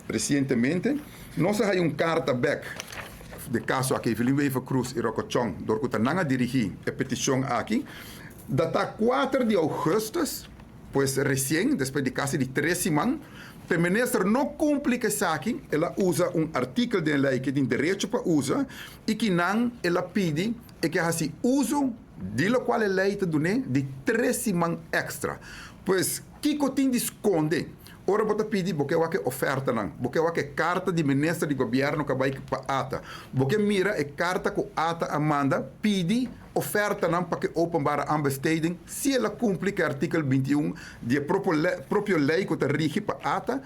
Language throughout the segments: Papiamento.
Recientemente, nos a haya un carta bek di caso aki, Evelyn Wever-Croes y Rocco Chong, door cu ta nan a dirigi e peticion aki, data 4 di augustus, pues recien, despues di casi di 3 siman, pe minister no cumpli cu esaki, el a usa un artikel den ley cu tin derecho pa usa y cu nan el a pidi e ke haci uso di locual e ley ta dune di 3 siman extra. Pues, kico tin di sconde? Ora bo ta pidi, bo ke wak e ofertanan, bo ke wak e karta di minister di gobièrnu ku a bai pa ata, bo ke mira e karta ku ata a manda pidi ofertanan pa ke openbare aanbesteding, si el a kumpli ku e artíkel 21 di e propio lei ku ta rigi pa ata.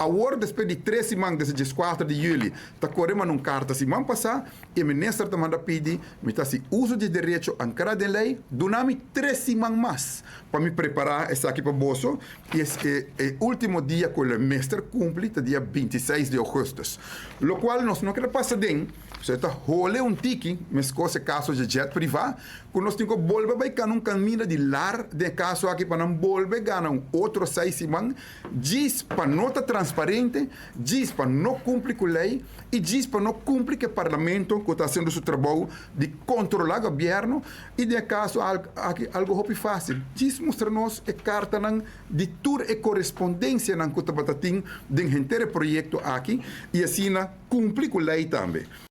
Awor, despues di tres siman, desde 14 di yüli, ta kore manda un karta siman pasá, e minister ta manda pidi, mi ta hasi uso di e derecho ankrá den lei, duna mi tres siman mas pa mi prepará esaki pa boso. I e e ultimo dia ku lo mester kumpli ta dia 26 di ougùstùs. Lokual nos no kere pasa den, so e ta hole un tiki, meskos e kaso dje jet privá, ku nos tin ku bolbe bai kana un kaminda di lar den e kaso aki pa nan bolbe gana un otro seis siman, djis pa no ta transparente, djis pa no kumpli ku lei i djis pa no kumpli ku e parlamento ku ta hasiendo su trabou di kontrolá gobièrnu. I den e kaso aki algu hopi fásil, djis mustra nos e kartanan di tur e korespondensianan ku tabata tin den henter e proyekto aki i asina kumpli ku lei tambe.